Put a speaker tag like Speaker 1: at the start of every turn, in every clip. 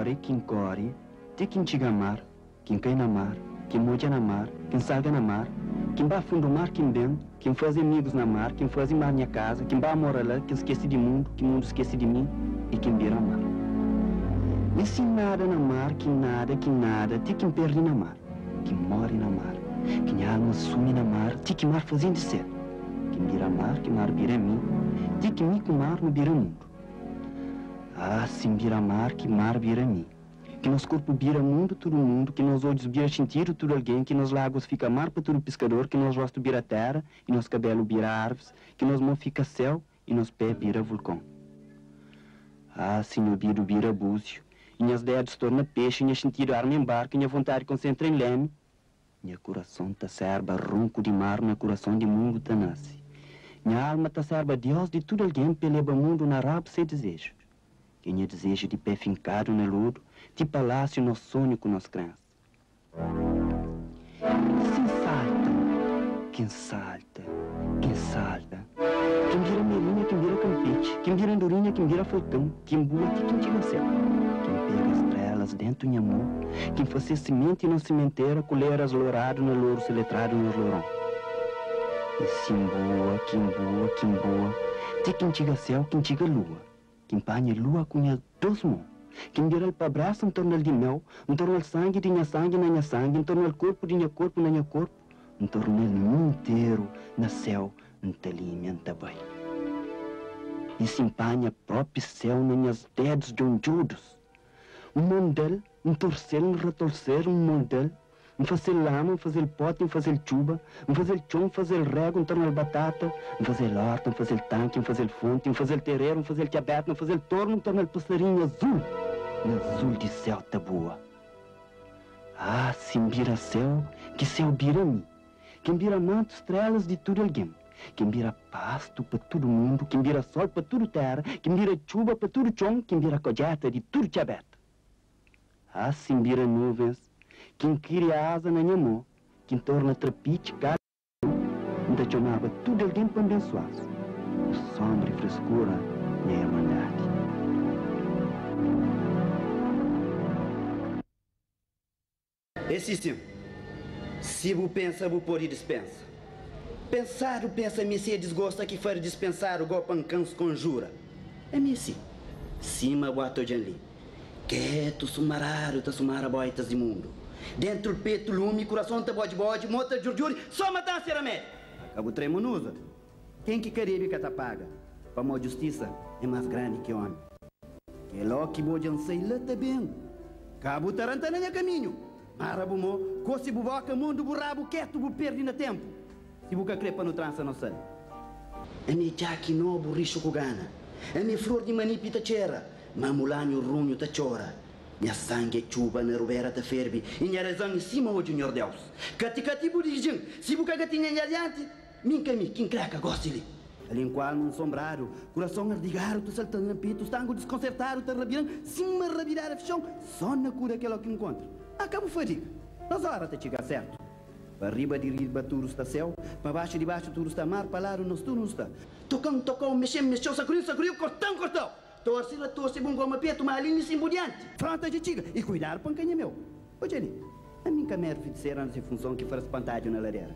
Speaker 1: kóre, ki N kóre, ti ki N txiga mar, ki N kai na mar, ki N modja na mar, ki N salga na mar, ki N ba fundu mar, ki N ben, ki N faze amigus na mar, ki N faze mar nha kaza, ki N ba mora la, ki N skese di mundu, ki mundu skese di mi i ki N bira mar. I si N nada na mar, ki N nada, ki N nada, ti ki N perde na mar, ki N móre na mar, ki nha alma sumi na mar, ti ki mar faze-m di sel, ki N bira mar, ki mar bira mi, ti ki mi ku mar nu bira mundu. Ah, si N bira mar, ki mar bira mi. Ki nos korpu bira mundu, tudu mundu, ki nos odjus bira xintidu, tudu algen, ki nos láguas fika mar pa tudu piskador, ki nos rostu bira téra i nos kabélu bira arvis, ki nos mon fika séu i nos pé bira vulkon. Ah, si nha obidu bira búziu i nhas dédus torna pexi, nha xintidu arma en barku i nha vontadi konsentra en lémi, nha kurason ta sérba ronku di mar, na kurason di mundu ta nase. Nha alma ta sérba Diós di tudu algen p'e leba mundu na rabu se dizejus. Ke nha dizeju di pé finkadu na lodu ti palásiu nos sonhu ku nos krensa. Si N salta, ki N salta, ki N salta, ki N bira merinha, ki N bira kanpetxi, ki N bira andorinha, ki N bira falkon, ki N bua ti ki N txiga séu, ki N pega strelas dentu nha mon, ki N fase simenti nos simentera ku leras loradu na loru seletradu nos loron. I si N bua, ki N bua, ki N bua, ti ki N txiga séu, ki N txiga lua. Ki N panha lua ku nha dos mon, ki N bira-l pa brasa, N torna-l di meu, N torna-l sangi di nha sangi na nha sangi, N torna-l korpu di nha korpu na nha korpu, N torna-l mi interu na séu, N ta limia, N ta bai. I si N panha propi séu na nhas dedus djondjudus, N monda-l, N torse-l, N ratolse-l, N molda-l, N fase-l lama, N faze-l poti, N faze-l txuba, N faze-l txon, N faze-l regu, N torna-l batata, N faze-l orta, N faze-l tanki, N faze-l fonti, N faze-l tereru, N faze-l txabeta, N faze-l tornu, N torna-l pasarinhu azul, na azul di séu ta bua. Ah, si N bira séu, ki séu bira mi, ki N bira mantu strelas di tudu algen, ki N bira pastu pa tudu mundu, ki N bira sol pa tudu tera, ki N bira txuba pa tudu txon, ki N bira kodjeta di tudu txabeta. Asi N bira nuvens ki N kria aza na nha mô, ki N torna trapitxi kada N ta txomaba tudu algen pa N bensua-s ku sonbra i freskura nha irmandadi.
Speaker 2: É si sin. Si bu pensa bu pode dispensa. Pensadu pensa mi si é disgosta ki fari dispensadu go pa N ka nskonjura. É mi si. Sima bu ata odja-m li. Ketu sumaradu ta sumara boitas di mundu. Dentu-l petu lumi kurason ta bodji-bodji mo ta djurdjuri so matansa é ramedi. Ka bu trema nuza. Ken ki ka debe ka ta paga. Pamó djustisa é más grandi ki ómi. Kel ó ki bo dja N sai la ta ben. Ka bu taranta na nha kaminhu. Mara bu mô, kosi bu boka, mondu bu rabu ketu bu perdi na tenpu. Si bu ka kre pa nu transa no sal. Ami é djaki nobu rixu ku gana. Ami é flor di manipi ta txera, ma mulanhu runhu ta txora. Nha sangi é txuba na rubera ta ferbi i nha razon é sima odju Nhordeus. Kati kati bu dijin, si bu ka gatinha nha dianti. Mi N ka mi, ki N kreka gosi li. Ali N ku alma nsonbradu, kurason ardigadu ta salta-m na petu, stangu diskonsertadu ta rabida-m sima rabidada fixon, so na kuda kel ó ki N nkontra. Ah, ka bu fadiga, nos óra ta txiga sertu. Pa riba di riba tudu sta séu, pa baxu di baxu tudu sta mar, pa ladu nos tudu nu sta. Toka-m, toka-u, mexe-m, mexeu, sakudi-m, sakudi-u, korta-m, korta-u. Torse, ratorse, bu ngoma petu, ma ali mi sin bu dianti. Fronta dja txiga, i kuidadu pa N ka nhemeu. Odja li, ami N ka medu fitisera na se funson ki fara spantadju na ladera.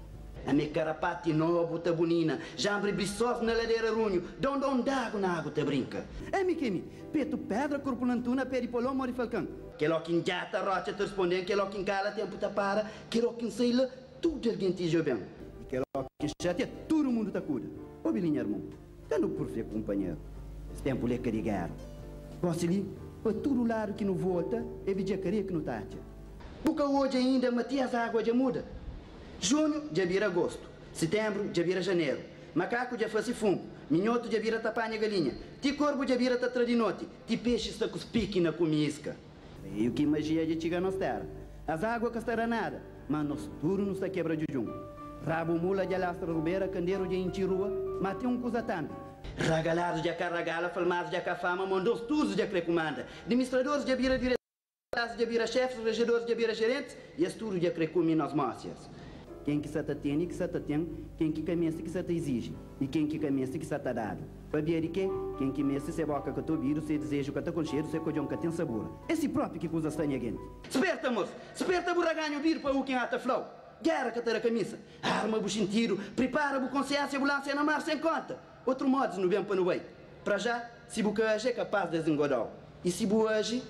Speaker 2: Ami karapati nobu ta bunina, jambri bisós na ladera runhu, dondon d'agu na agu ta brinka. Ami ke mi, petu pedra, korpu lantuna, pé di polon, mó di falkan. Kel ó ki N djata, rotxa ta risponde-m, kel ó ki N kala, tenpu ta para, kel ó ki N sai la, tudu algen ti djobe-m. I kel ó ki N xatia, tudu mundu ta kuda. Obi li nha armun, ka nu purfia ku kunpanheru, es tenpu li é ka di géra. Gosi li, pa tudu ladu ki nu volta, é bidjakaria ki nu ta atxa. Bu ka odja inda ma ti as água dja muda? Junhu dja bira agostu, sitenbru dja bira janeru, makaku dja fase funku, minhotu dja bira ta panha galinha, ti korbu dja bira ta tra di noti, ti pexi sta ku spiki na kume iska. Meio ki majia dja txiga nos tera. As água ka sta da nada, ma nos tudu nu sta kebra djudjun. Rabu mula dja lastra rubera, kanderu dja intxi rua, ma ten un kuza tambi. Ragaladus dja ka ragala, falmadus dja ka fama, mondons tudu dja kre kumanda, dimistradoris dja bira diretor. Dja bira xefis, rejedoris dja bira jerentis, i es tudu dja kre kume nos mósias. Ken ki sa ta tene ki sa ta ten, ken ki ka meste ki sa ta iziji, i ken ki ka meste ki sa ta dadu. Pabia di ke? Ken ki meste, se boka ka ta obidu, se dizeju ka ta konxedu, se kodjon ka ten sabura. É si propi ki kuza sta nha genti. Sperta, mos! Sperta bu raganha obidu pa u kin ata fla-u. Gera ka ta da kamisa. Arma bu xintidu, pripara bu konsiensia, bu lansa na mar sen konta. Otru modis nu ben pa nu bai. Pra já, si bu ka aji é kapaz des ingoda-u. I si bu aji,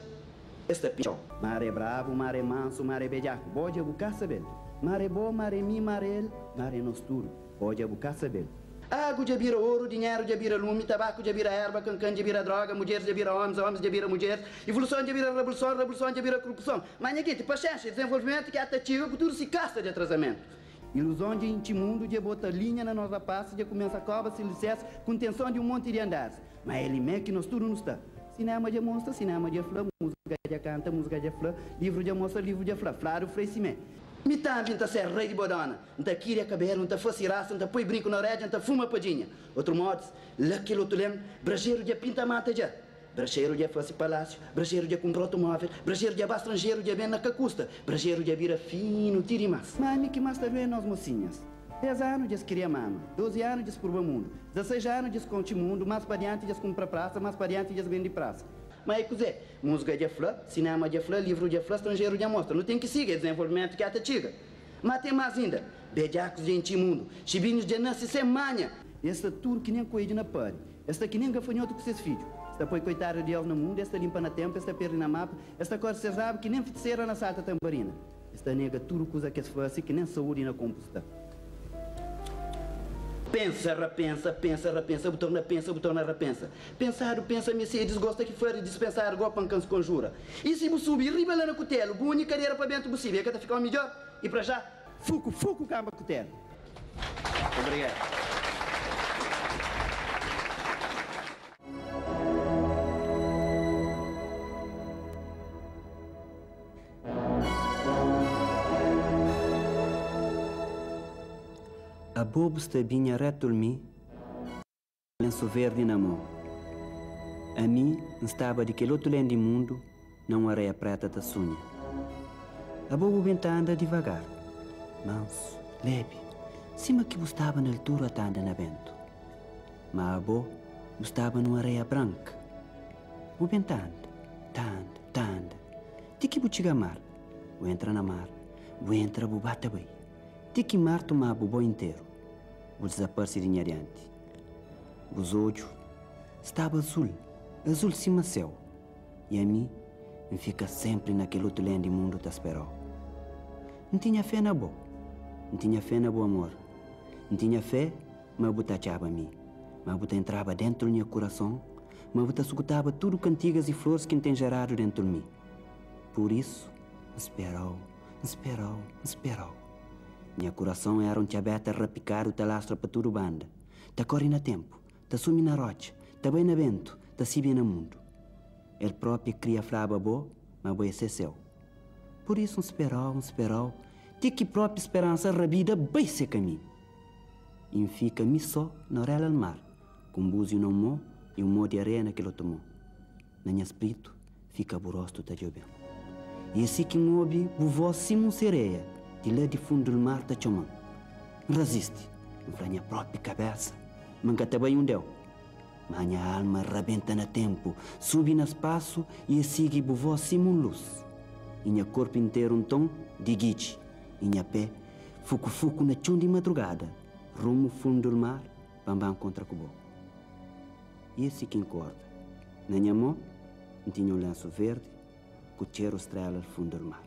Speaker 2: es ta pintxa-u. Mar é brabu, mar é mansu, mar é bedjaku, bo dja bu ka sabe-l. Mar é bo, mar é mi, mar é el, mar é nos tudu, bo dja bu ka sabe-l. Agu dja bira oru, dinheru dja bira lumi, tabaku dja bira erba, kankan dja bira droga, mudjeris dja bira omis, omis dja bira mudjeris, ivoluson dja bira rabuluson, rabuluson dja bira korupson. Ma nha genti, paxénxa é dizenvolvimentu ki ata txiga ku tudu si kasta di atrazamentu. Iluzon dja intxi mundu, dja bota linha na nos rapásis, dja kumensa koba si lisérsi ku ntenson di un monti di andaris. Ma é li mé ki nos tudu nu sta. Sinéma dja mostra, sinéma dja fla, múzika dja kanta, múzika dja fla, livru dja mostra, livru dja fla, fladu fla é simé. Mi tambi N ta ser rei di bodona, N ta kiria kabelu, N ta fasi rasta, N ta poi brinku na oredja, N ta fuma padjinha. Otru modis, la kel otu len, brajeru dja pinta mata dja. Brajeru dja fasi palásiu, brajeru dja kunpra automóvel, brajeru dja ba stranjeru dja ben na ka kusta, brajeru dja bira finu ti dimás. Ma ami ki más ta duê nos mosinhas. 10 anu dja es kiria mama, 12 anu dja es purba mundu, 16 anu dja es konxe mundu, más pa dianti dja es kunpra prasa, más pa dianti dja es bende prasa. Ma é kuzê? Múzika dja fla, sinéma dja fla, livru dja fla, stranjeru dja mostra. Nu ten ki siga, é dizenvolvimentu ki ata txiga. Ma ten más inda. Bedjakus dja intxi mundu, xibinhus dja nase sen manha. Es sta tudu ki nen koedju na pari. Es sta ki nen gafanhotu ku ses fidju. Es ta poi koitadu di el na mundu, es ta linpa na tenpu, es ta perde na mapa, es ta kore ses rabu ki nen fitisera na salta tanbarina. Es ta nega tudu kuza ki es fase ki nen saúdi na konpu sta. Pensa, rapensa, pensa, rapensa, bu torna pensa, bu torna rapensa. Pensadu, pensa, mi si e disgosta ki fari dispensadu go pa N ka skonjura. I si bu subi riba la na kutelu, bu uni kadera pa bentu bu sibi e ka ta fikau midjor? I pra já, fuku, fuku kanba kutelu. Obrigadu.
Speaker 1: Abo bu sta binha retu-l mi, lensu verdi na mo. Ami N staba di kel otu len di mundu na un areia preta ta sunha. Abo bu ben ta anda divagar, mansu, lebi, sima ki bu staba na altura ta anda na bentu. Ma abo bu staba nun areia branka. Bu ben ta anda, ta anda, ta anda, ti ki bu txiga mar. Bu entra na mar, bu entra bu ba ta bai, ti ki mar tuma-bu bo interu. Bu dizaparse di nha dianti. Bus odju staba azul, azul sima séu, i ami N fika sénpri na kel otu len di mundu ta spera-u. N tinha fé na bo, N tinha fé na bu amor, N tinha fé ma bu ta atxaba mi, ma bu ta entraba déntu-l nha kurason, ma bu ta sukutaba tudu kantigas i floris ki N ten jeradu déntu-l mi. Pur isu, N spera-u, N spera-u, N spera-u. Nha kurason éra un txabéta rapikadu ta lastra pa tudu banda, ta kóre na ténpu, ta sumi na rótxa, ta bai na béntu, ta sibia na mundu. El própi kria flaba bo ma bo é se séu. Pur isu, N spera-u, N spera-u, ti ki própi speransa rabida bai se kaminhu. I N fika mi sô na oréla-l mar, ku un búziu na un mô i un mô di areia na kel otu mô. Na nha spritu fika bu róstu ta djobe-m. I é si ki N obi bu vós sima un sereia di la di fundu-l mar ta txoma-m. N razisti, N fla nha própi kabésa ma N ka ta bai undeu. Má nha alma rabenta na ténpu, subi na spasu i e sigi bu vós sima un lus. I nha korpu interu nton digidji, i nha pé fuku-fuku na txon di madrugada, rumu fundu-l mar pa N ba nkontra ku bo. I é si ki N korda. Na nha mô N tinha un lensu verdi ku txeru strela-l fundu-l mar.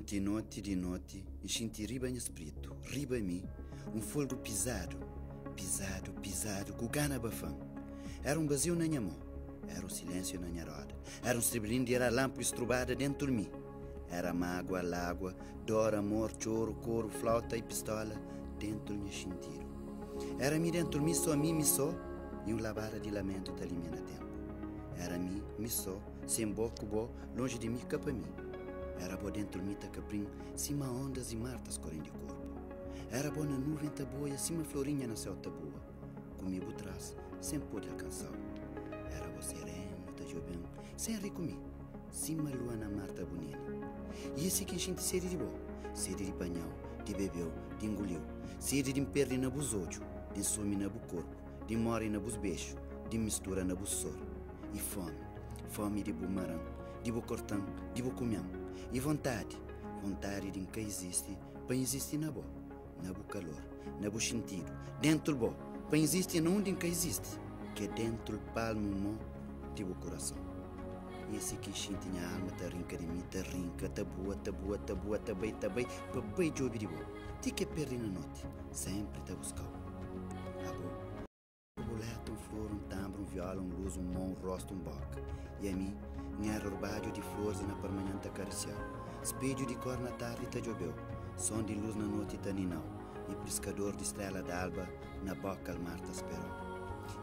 Speaker 2: Onti noti di noti N xinti riba nha spritu, riba mi, un folgu pizadu, pizadu, pizadu, ku gana bafa-m. Éra un baziu na nha mô, éra un silénsiu na nha róda, éra un stribilin di ralanpu i strubada déntu-l mi. Éra mágua, lágua, dór, amor, txoru, koru, flauta i pistóla déntu-l nha xintidu. Éra mi déntu-l mi, sô mi, mi sô, i un labada di lamentu ta limia na ténpu. Éra mi, mi sô, sen bo, ku bo, Lonji di mi ka pa mi. Éra bo dentu mi ta kaprin sima ondas di mar ta skoren di korpu. Éra bo na nuven ta boia sima florinha na séu ta bua, ku mi bu tras sen pode alkansa-u. Éra bo serenu ta djobe-m sen ri ku mi, sima lua na mar ta bunina. I é si ki N xinti sedi di bo, sedi di panha-u, di bebe-u, di nguli-u, sedi di N perde na bus odju, di N sumi na bu korpu, di N more na bus bexu, di N mistura na bu sor. I fomi. Fomi di bu maran, di bu kortan, di bu kumian. I vontadi, vontadi di N ka izisti pa N izisti na bo, na bu kalor, na bu xintidu, dentu-l bo, pa N izisti na undi N ka izisti, ki é dentu-l palmu mo di bu kurason. I é si ki N xinti nha alma ta rinka di mi, ta rinka, ta bua, ta bua, ta bua, ta bai, ta bai, pa bai djobe di bo, ti ki e perde na noti, senpri ta buska-u. Abo. Borboleta, un flor, un tanbra, un viola, un lus, un mon, un rostu, un boka. I ami, N éra orbadju di floris na parmanhan ta karisiau, spedju di kor na tardi ta djobeu, son di lus na noti ta ninau, i priskador di strela d'alba na boka-l mar ta sperau.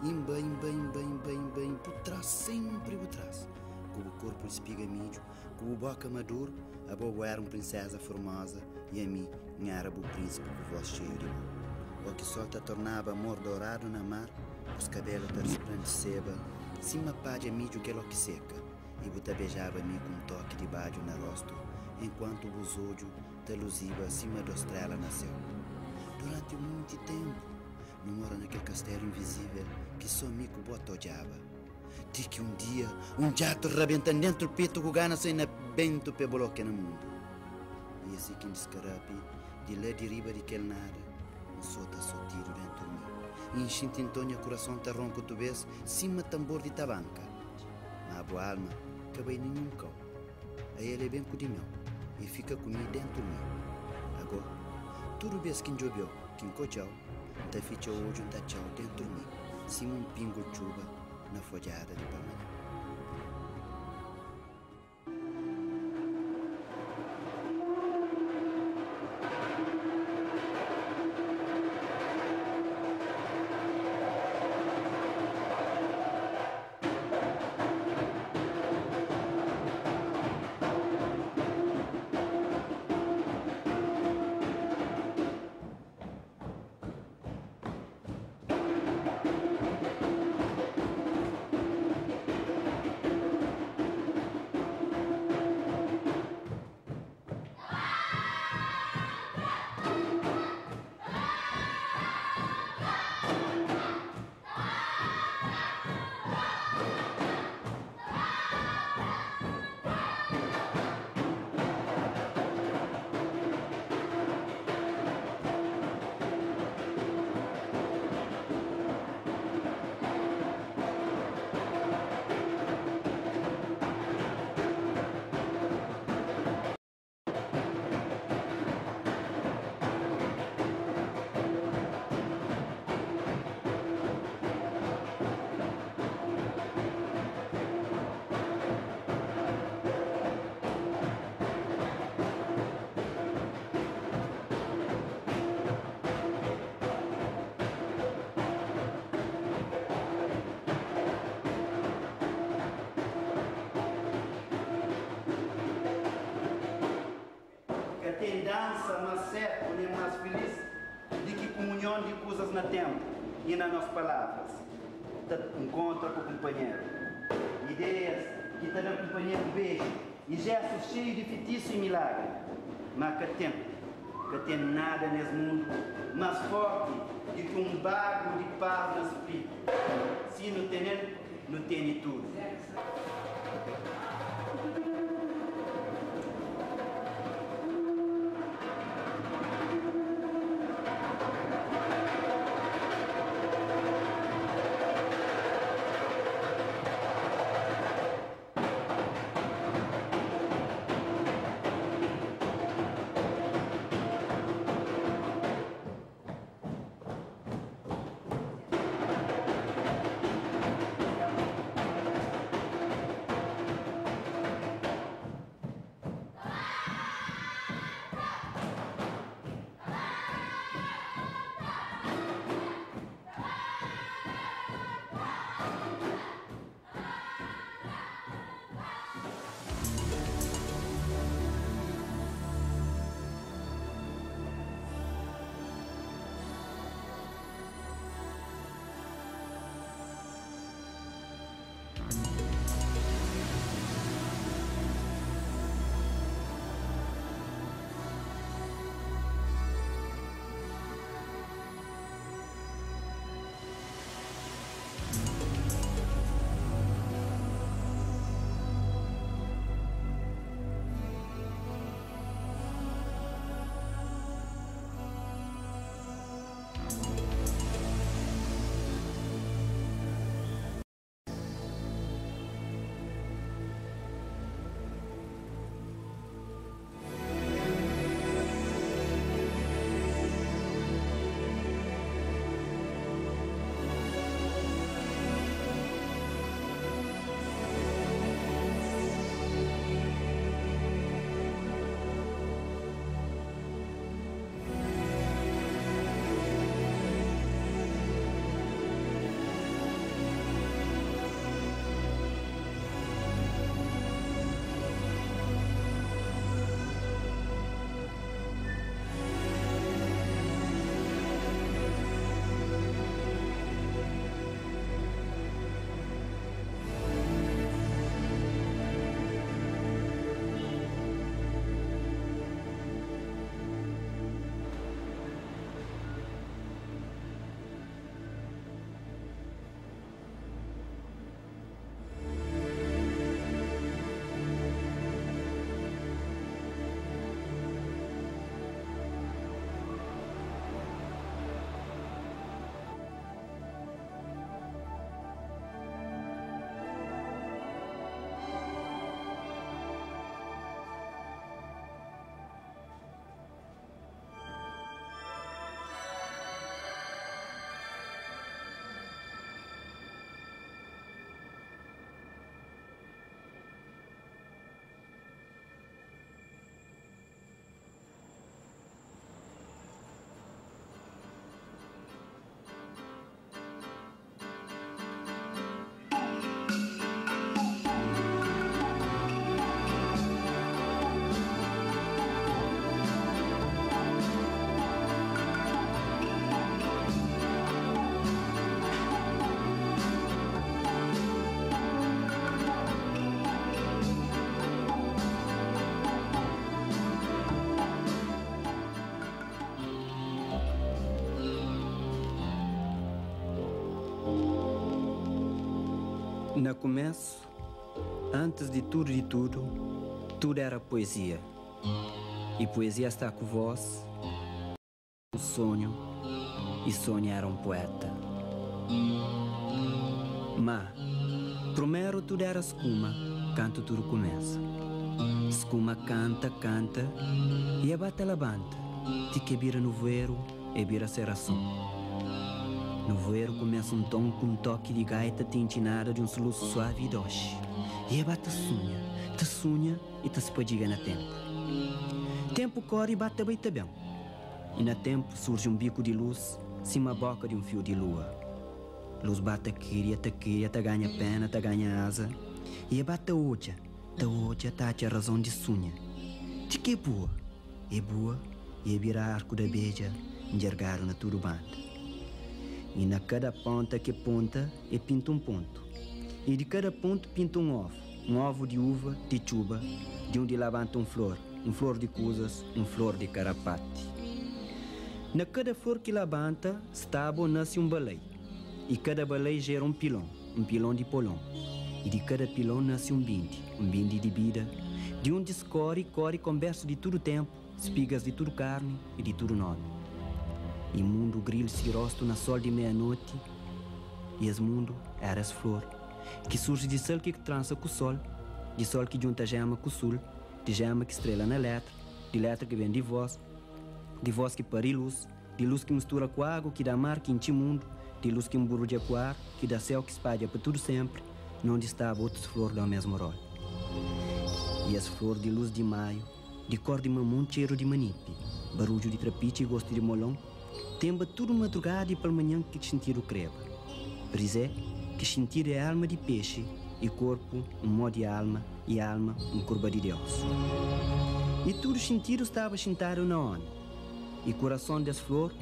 Speaker 2: I N bai, N bai, N bai, N bai, N bai, bu tras, senpri bu tras, ku bu korpu di spiga midju, ku bu boka maduru, abo bu éra un prinseza formoza i ami N éra bu prínsipi ku vós xeiu di bo. Ó ki sol ta tornaba amor doradu na mar, bus kabelu ta risplandiseba sima padja midju kel ó ki seka, i bu ta bejaba mi ku un toki di badju na rostu, enkuantu bus odju ta luziba sima dos strela na séu. Duranti monti ténpu, nu mora na kel kastelu invizível ki sô mi ku bo ta odjaba. Ti ki un dia, un djatu rabenta-m dentu-l petu ku gana sai na bentu pe bolokia na mundu. I é si ki N diskarapi di la di riba di kel nada, N sota sotidu dentu-l mi. I N xinti nton nha kurason ta ronka otu bes sima tanbor di tabanka. Ma bu alma ka bai ninhun kau. Ael é ben ku di meu i fika ku mi dentu-l mi. Ago, tudu bes ki N djobe-u, ki N ka odja-u, N ta fitxa odju N ta atxa-u dentu-l mi, sima un pingu txuba na fodjada di palmanhan. Ka ten dansa más sértu nen más filís di ki kumunhon di kuzas na ténpu i na nos palavras ta nkontra ku kunpanheru. Ideias ki ta da kunpanheru beju i jéstus xeiu di fitisu i milagri. Má ka ten, ka ten nada nes mundu más fórti di ki un bagu di pas na spritu. Si nu tene-l, nu tene tudu.
Speaker 1: Na kumesu, antis di tudu di tudu, tudu era poezia. I poezia sta ku vos, un sonhu, i sonhu era un pueta. Ma, prumeru tudu era skuma kantu tudu kumesa. Skuma kanta, kanta, i e ba ta labanta ti ki e bira nuvueru, e bira se rason. Nuvueru kumesa un ton ku un toki di gaita ti intxinada di un sulusu suavi i doxi. I e ba ta sunha, ta sunha i ta spadjiga na tenpu. Tenpu kori i ba ta bai ta ben. I na tenpu surji un biku di lus sima boka di un fiu di lua. Lus ba ta kiria, ta kiria, ta ganha pena, ta ganha aza. I e ba ta odja, ta odja, ta atxa razon di sunha. Ti ki e bua, e bua i e bira arku da bedja ndjergadu na tudu banda. I na kada ponta ki e ponta, e pinta un pontu. I di kada pontu pinta un ovu, un ovu di uva, di txuba, di undi labanta un flor, un flor di kuzas, un flor di karapati. Na kada flor ki labanta, staba o nase un balai. I kada balai jera un pilon, un pilon di polon. I di kada pilon nase un bindi, un bindi di bida, di undi skore, kore konbersu di tudu tenpu, spigas di tudu karni i di tudu nomi. I mundu gril si rostu na sol di mea-noti, i es mundu era es flor, ki surji di sal ki transa ku sol, di sol ki djunta jema ku sul, di jema ki strela na letra, di letra ki ben di vos, di vos ki pari lus, di lus ki mistura ku agu ki da mar ki intxi mundu, di lus ki nburudja ku ar ki da séu ki spadja pa tudu senpri, na undi staba otus flor da omesmu rol. I es flor di lus di maiu, di kor di mamon, txeru di manipi, barudju di trapitxa i gostu di molon, tenba tudu madrugada i palmanhan ki xintidu kreba. Brizé, ki xintidu é alma di pexi i korpu un mó di alma i alma un kurba di Deus. I tudu xintidu staba xintadu na omi. I kurason des flor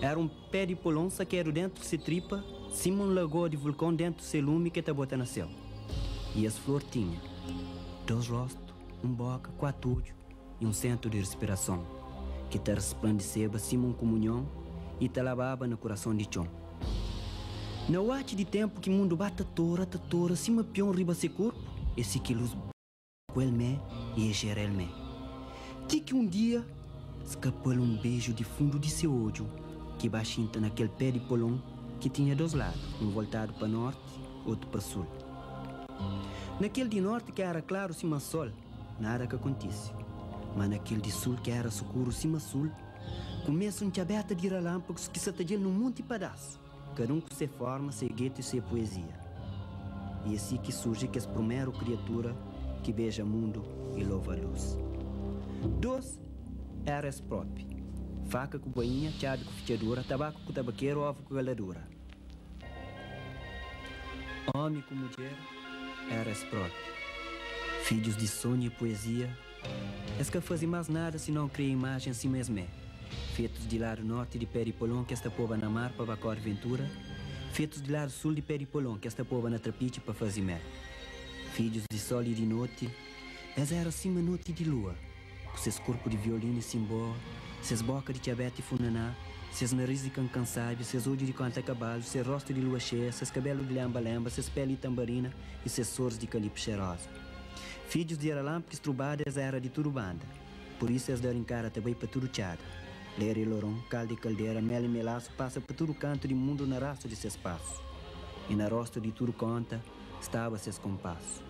Speaker 1: era un pé di polon sakedu dentu se tripa sima un lagoa di vulkon dentu se lumi ke ta bota na séu. I es flor tinha dos rostu, un boka, kuatu odju i un sentu di rispirason ki ta risplandiseba sima un kumunhon i ta lababa na kurason di txon. Na oatxi di tenpu ki mundu ba ta tora, ta tora sima pion riba se korpu, é si ki lus. Ku el mé i e jera el mé. Ti ki un dia skapa-l un beju di fundu di se odju ki ba xinta na kel pé di polon ki tinha dos ladu, un voltadu pa norti, otu pa sul. Na kel di norti ki era klaru sima sol, nada ka kontise. Ma na kel di sul ki era sukuru sima sul, kumesa un txabeta di ralanpagus ki sa ta dja-l nun monti padas. Kada un ku se forma, se getu i se puezia. I é si ki surji kes prumeru kriatura ki beja mundu i lova lus. Dos era es propi, faka ku bainha, txabi ku fitxadura, tabaku ku tabakeru, ovu ku galadura. Omi ku mudjer era es propi, fidjus di sonhu i puezia. Es ka faze más nada sinon kria imajen sima es mé, fetus di ladu norti di pé di polon ki es ta poba na mar pa ba kore ventura, fetus di ladu sul di pé di polon ki es ta poba na trapitxi pa faze mel. Fidjus di sol i di noti, es era sima noti di lua, ku ses korpu di violinu i sinboa, ses boka di txabeta i funaná, ses naris di kankan sábiu, ses odju di konta kabalu, ses rostu di lua xeia, ses kabelu di lenba-lenba, ses peli di tanbarina i ses soris di kalipu xeroza. Fidjus di Aralanpu ki strubada es era di tudu banda, pur isu es da rinkada ta bai pa tudu txada. Lera i loron, kalda i kaldera, mel i melasu pasa pa tudu kantu di mundu na rastu di ses pasu. I na rostu di tudu konta staba ses konpasu.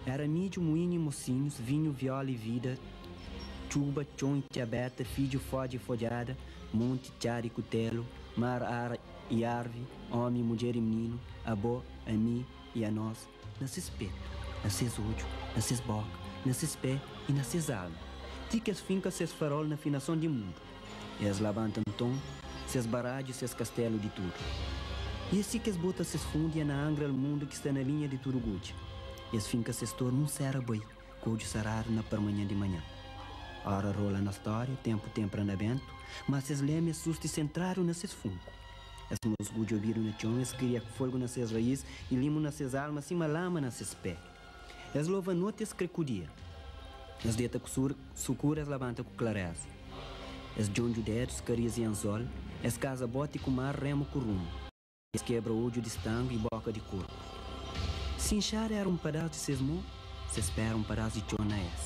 Speaker 1: Era midju, muinhu i mosinhus, vinhu, viola i vida, txuba, txon i txabeta, fidju, fodja i fodjada, monti, txada i kutelu, mar, ar i arvi, omi, mudjer i mininu, abo, ami i anos. na ses petu, na ses odju, na ses boka, na ses pé i na ses alma, ti ki es finka ses farol na finason di mundu. Es labanta nton ses baradju i ses kastelu di tudu. I é si ki es bota ses fundia na angra-l mundu ki sta na linha di tudu gudja. Es finka ses tor nun sera bai, ku odju saradu na parmanhan di manhan. Ora rola na stória, tenpu tenpra na bentu, ma ses lemi es susti sentradu na ses funku. Es musgudja obidu na txon, es kria folgu na ses raís i limu na ses alma sima lama na ses pé. Es lova noti, es kre ku dia. Es deta ku sukuru, es labanta ku klareza. Es djondju dedus, karis i anzol, es kaza boti ku mar, remu ku rumu. Es kebra odju di stangu i boka di korpu. Si inxada éra un padás di ses mô, ses pé éra un padás di txon na es.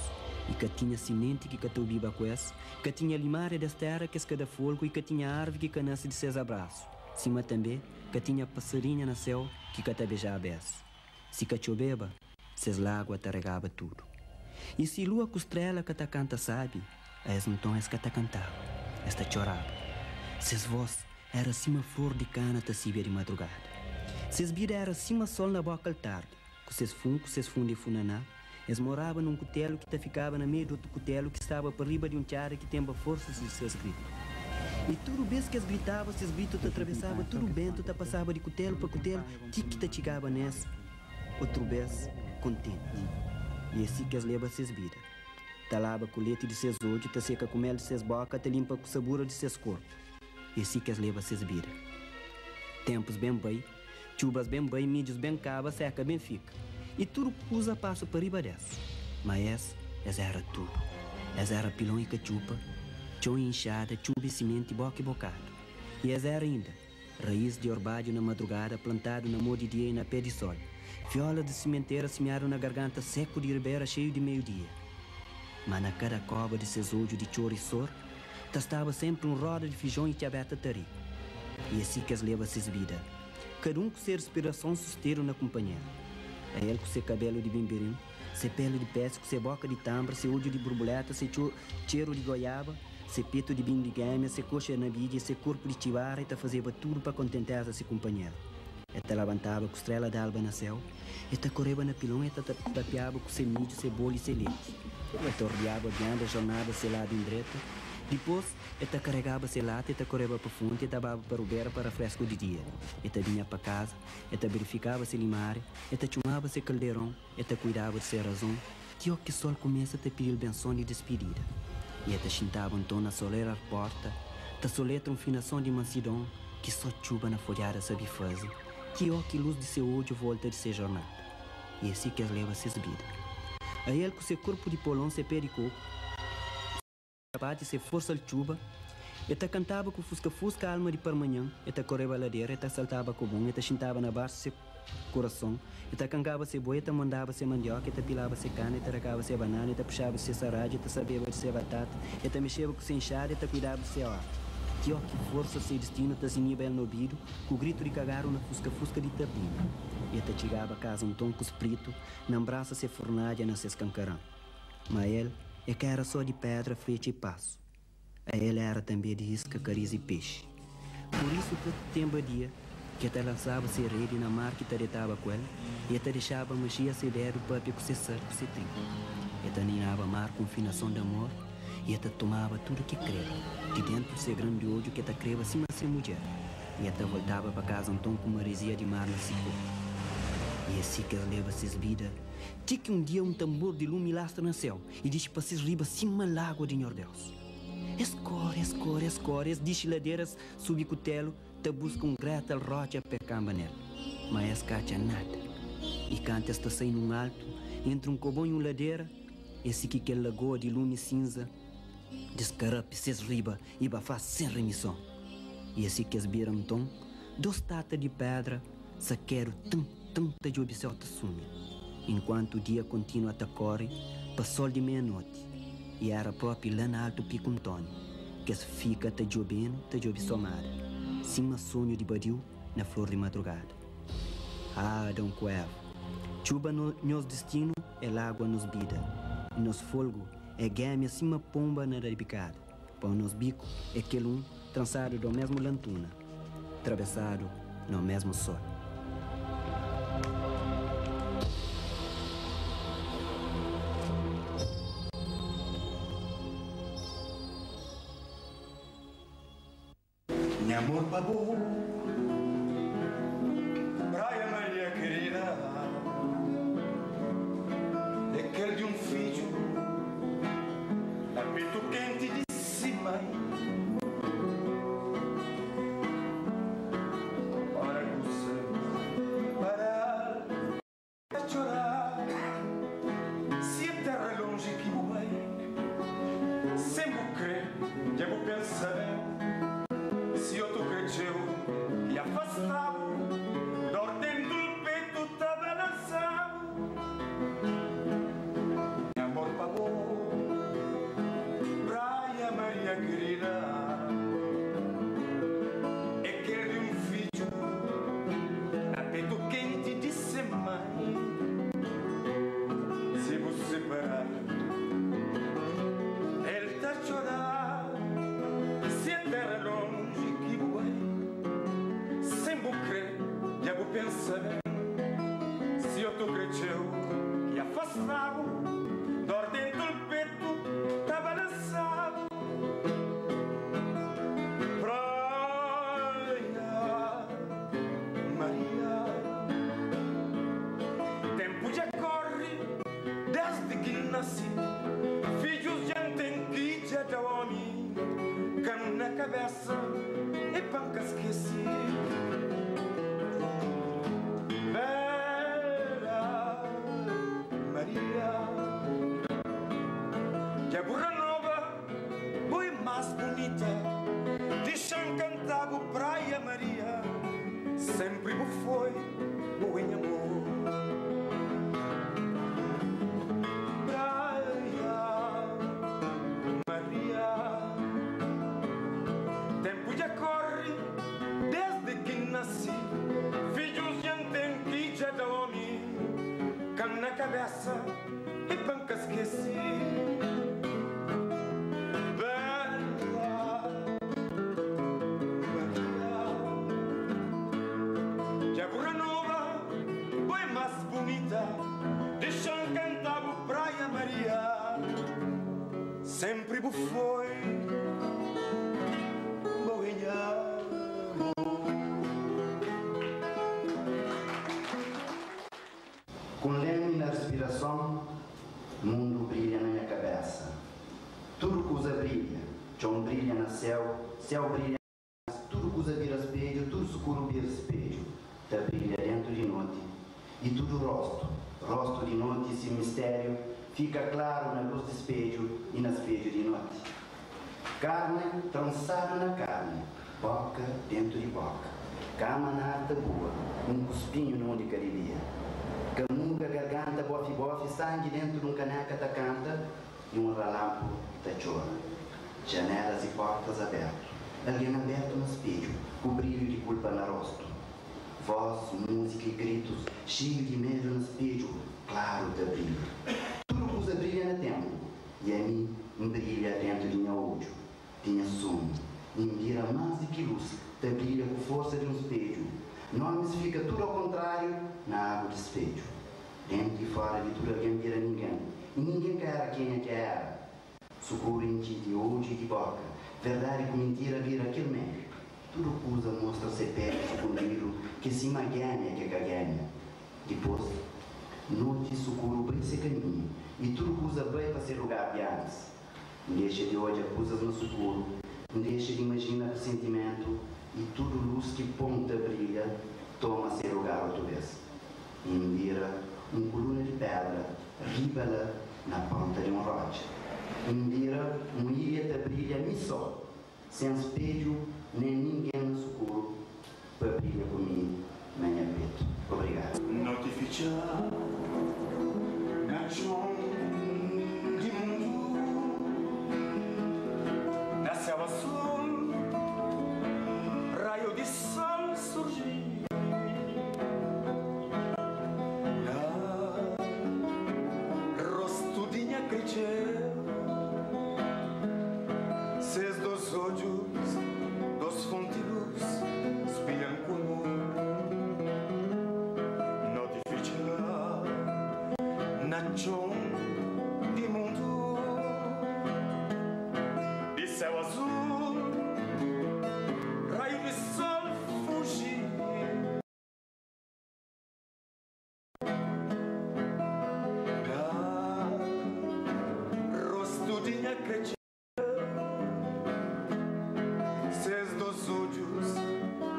Speaker 1: I ka tinha simenti ki ka ta obiba ku es, ka tinha limária des téra ki es ka da folgu i ka tinha arvi ki ka nase di ses abrasu, sima tanbê ka tinha pasarinha na séu ki ka ta bejaba es. Si ka txobeba, ses lágua ta regaba tudu. I si lua ku stréla ka ta kanta sábi, aes nton es ka ta kantaba, es ta txoraba. Ses vós éra sima flor di kana ta sibia di madrugada. Ses bida éra sima sol na bóka-l tardi, ku ses fun ku ses fundi funaná. Es moraba na un kutélu ki ta fikaba na meiu di otu kutélu ki staba pa riba di un txada ki tenba forsas di ses gritu. I tudu bês ki es gritaba, ses gritu ta trabesaba tudu bentu, ta pasaba di kutélu pa kutélu ti ki ta txigaba na es otru bês kontenti. I é si ki es leba ses bida, ta laba ku leti di ses odju, ta seka ku mel di ses bóka, ta linpa ku sabura di ses korpu. É si ki es leba ses bida. Ténpus ben bai, txubas ben bai, midjus ben kaba, séka ben fika. I tudu kuza pasa pa riba des. Má es, es éra tudu. Es éra pilon i katxupa, txon i inxada, txuba i simenti, bóka i bokadu. I es éra inda, raís di orbadju na madrugada, plantadu na mô di dia i na pé di sol, fiola di simentera simiadu na garganta séku di ribera xeiu di meiu-dia. Má na kada kóba di ses odju di txor i sor, Ta staba senpri un roda di fijon i txabeta ta ri. I é si ki es leba ses bida, kada un ku se rispirason sustedu na kunpanheru. Ael ku se kabelu di binbirin, se peli di pésiku, se boka di tanbra, se odju di burbuleta, se txeru di goiaba, se petu di binhu di gémia, se koxa na bidja i se korpu di txibara, e ta fazeba tudu pa kontenteza se kunpanheru. E ta labantaba ku strela d'alba na séu, e ta koreba na pilon, e ta tapiaba ku se midju, se bolu i se leti. E ta ordiaba bianda jornada se ladu indreta, dipôs e ta karegaba se lata, e ta koreba pa fonti, e ta baba pa rubera pa rafresku di dia. E ta binha pa kaza, e ta berifikaba se limária, e ta txumaba se kalderon, e ta kuidaba di se razon, ti ó ki sol kumesa ta pidi-l benson di dispidida. I e ta xintaba nton na solera d'porta, ta soletra un finason di mansidon ki só txuba na fodjada sabe faze, ti ó ki lus di se odju volta di se jornada. I é si ki es leba ses bida. Ael ku se korpu di polon, se pé di koku, se bate se forsa-l txuba, e ta kantaba ku fuska-fuska alma di parmanhan, e ta koreba ladera, e ta saltaba kobon, e ta xintaba na baxu se kurason, e ta kankaba se boi, e ta mondaba se mandioka, e ta pilaba se kana, e ta rakaba se banana, e ta puxaba se saradju, e ta sabeba di se batata, e ta mexeba ku se inxada, e ta kuidaba di se orta. Ti ó ki forsa se distinu ta ziniba el na obidu, ku gritu di kagaru na fuska-fuska di tardinhu. E ta txigaba kaza nton ku spritu na nbrasa se fornadja na ses kankaran. Ma el é ka éra só di pédra, fletxa i pasu. Ael éra tanbê di iska, karis i pexi. Pur isu, ta tenba dia ki e ta lansaba se redi na mar ki ta detaba ku el i e ta dexaba maxia se dedu papia ku se sal ku se tripa. E ta ninaba mar ku un finason di amor i e ta tomaba tudu ki kreba di dentu di se grandi odju ki e ta kreba sima se mudjer i e ta voltaba pa kaza nton ku marezia di mar na si korpu. I é si ki es leba ses bida ti ki un dia un tanbor di lumi lastra na séu i dixi pa ses riba sima lágua di Nhordeus. Es kóre, es kóre, es kóre, es dixi ladera, es subi kutelu ta buska un gretal rótxa pa e kanba nel. Má es ka atxa nada. I kantu es ta sai nun altu, entri un kobon i un ladera, é si ki kel lagoa di lumi sinza diskarapi ses riba i bafá sen remison. I é si ki es bira nton, dos tata di pédra sakedu tn tn ta djobe séu ta sunha, inkuantu dia kontinua ta kóre pa sol di meia-noti. I éra própi la na altu Piku Ntóni ki es fika ta djobe-nu ta djobe somada, sima sonhu di badiu na flor di madrugada. Ah, Adon ku Eva, txuba no nhos distinu é lágua nos bida, i nos folgu é gémia sima ponba na rabikada, pau nos biku é kel un transadu do mesmu lantuna, trabesadu na mesmu sol.
Speaker 3: Nha amor pa bo Praia Maria kerida É kel di un fidju Na petu kenti di si mai Ora ku sa para Ta txora Si é terra lonji ki bu bai Sen bu kre dja bu pensa ben Si otu kre txeu. gostava, dor dentro do peito tá balançado. Praia, Maria, tempo já corre desde que nasci. Filhos já tem que já da homem, cão na cabeça e panca esqueci. Bela Maria, que a burra nova foi mais bonita, deixa cantava Praia Maria, sempre foi bom em amor. Praia Maria, tempo já corre desde que nasci. Filhos já tem que já da homem, cão na cabeça e panca esqueci. Bela Maria, que a burra nova foi mais bonita, deixa cantar o Praia Maria, sempre foi boinha.
Speaker 2: Com leme na respiração, mundo brilha na minha cabeça. Tudo coisa brilha, chão brilha no céu, céu brilha, tudo coisa vira espelho, tudo escuro vira espelho, tá brilha dentro de noite. E tudo rosto, rosto de noite, esse mistério, fica claro na luz do espelho e na espelho de noite. Carne trançada na carne, boca dentro de boca, cama na arte boa, um cuspinho no onde caribia. Camunga, garganta, bofe, bofe, sangue dentro de um caneca tá canta e um relampo tá chora. Janelas e portas abertas, alguém aberto no espelho, com brilho de culpa no rosto. Voz, música e gritos, cheio de medo no espelho, claro da brilho. Tudo coisa brilha no tempo, e a mim brilha dentro de minha olho. Tinha sono, e vira mais do que luz, tá brilha com força de um espelho. Nomes fica tudo ao contrário na água de espelho. Dentro e fora de tudo alguém vira ninguém. E ninguém quer quem é que era. Socorro em ti de hoje e de boca. Verdade com mentira vira aquele meio. Tudo coisa mostra ser pé escondido, que cima ganha que ganha. Depois, noite socorro bem se caminho. E tudo coisa bem para ser lugar de antes. Deixa de olhar coisas no socorro. Deixa de imaginar o sentimento. E tudo luz que ponta brilha, toma seu lugar outra vez. Indira um coluna de pedra, ribala na ponta de um rocha. Indira um ilha da brilha mi só, sem espelho nem ninguém no socorro, para brilha comigo, minha peito. Obrigado.
Speaker 3: Notifica na chão de mundo, na céu azul, raio de sol surgiu. Na rosto de minha cresceu, seus dois olhos, dos fontes luz, espelham com amor. Notifica na chão de mundo, de céu azul, raio de sol fugir. Na rosto de minha cresceu, seus dois olhos,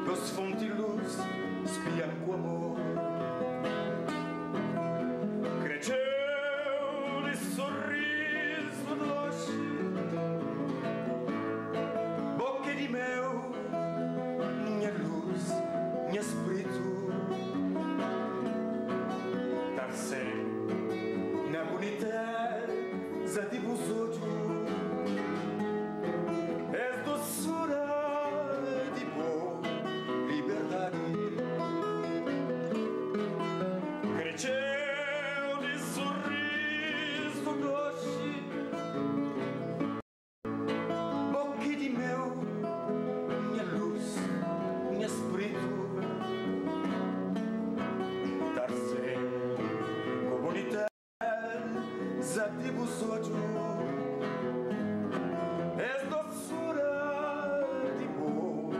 Speaker 3: dos fontes luz, espiam com amor. Cresceu de sorriso doce, boca de mel, minha luz, minha espírito. Tarcé na boniteza de vos olhos, di bus odju Es dosura di bo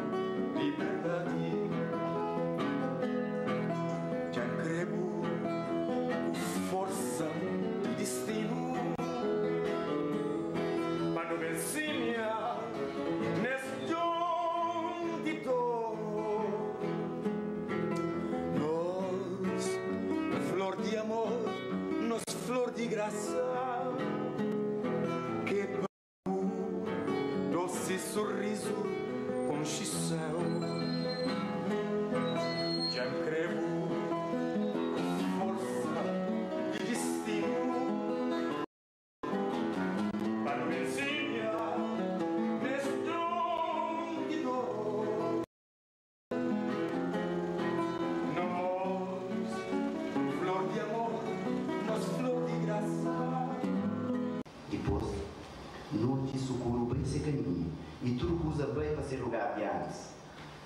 Speaker 3: liberdadi Dja N kre-bu ku forsa di distinu Pa nu ben simia nes txon di dor Nos flor di amor, nos flor di grasa Ke pa bu dosi sorrizu konxe séu Dja N kre-bu ku forsa di distinu. Pa nu ben simia nes txon di dor. Nos flor di amor, nos flor di grasa.
Speaker 1: Dipôs, noti sukuru bai se kaminhu i tudu kuza bai pa se lugar di antis.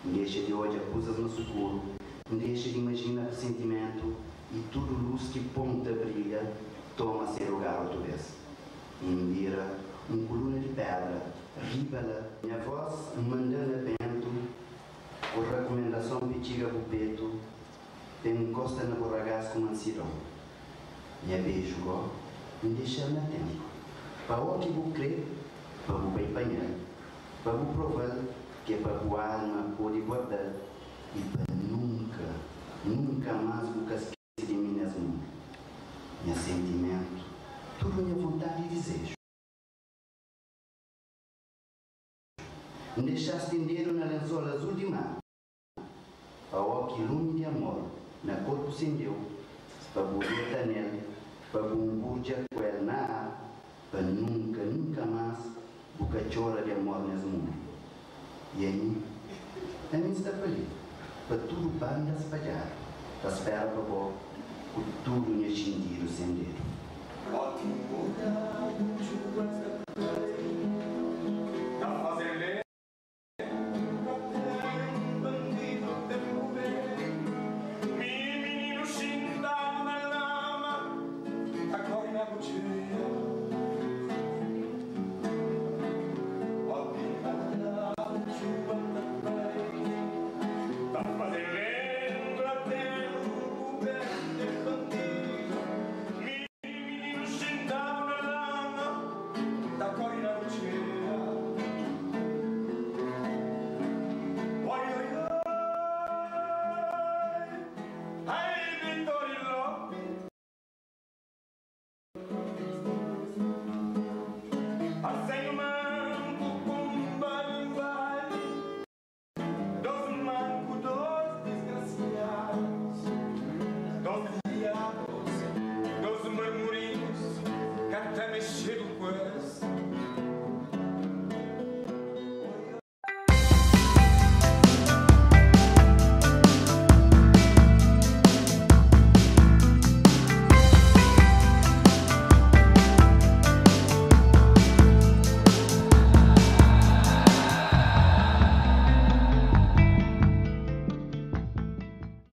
Speaker 1: N dexa di odja kuzas na sukuru, N dexa di imajina risentimentu i tudu lus ki pon ta brilha toma se lugar otu bês. N bira un kuluna di pédra riba la. Nha vós N manda-l na béntu ku rakumendason p'e txiga bu petu, p'e nkosta na bu ragás ku mansidon. Nha beju gó N dexa-l na ténpu, pa ó ki bu krê pa bu bai panha-l, pa bu prova-l k'é pa bu alma pode guarda-l i pa nunka, nunka más bu ka skese di mi nes mundu. Nha sentimentu, tudu nha vontadi i dizeju. N dexa-s stendedu na lensol azul di mar, pa ó ki lumi di amor na korpu sendeu, pa bu deta nel, pa bu ngurdja ku el na ar, pa nunka, nunka más bu ka txora di amor nes mundu. I ami? Ami N sta pa li, pa tudu banda spadjadu, ta spera pa bo ku tudu nha xintidu sendedu.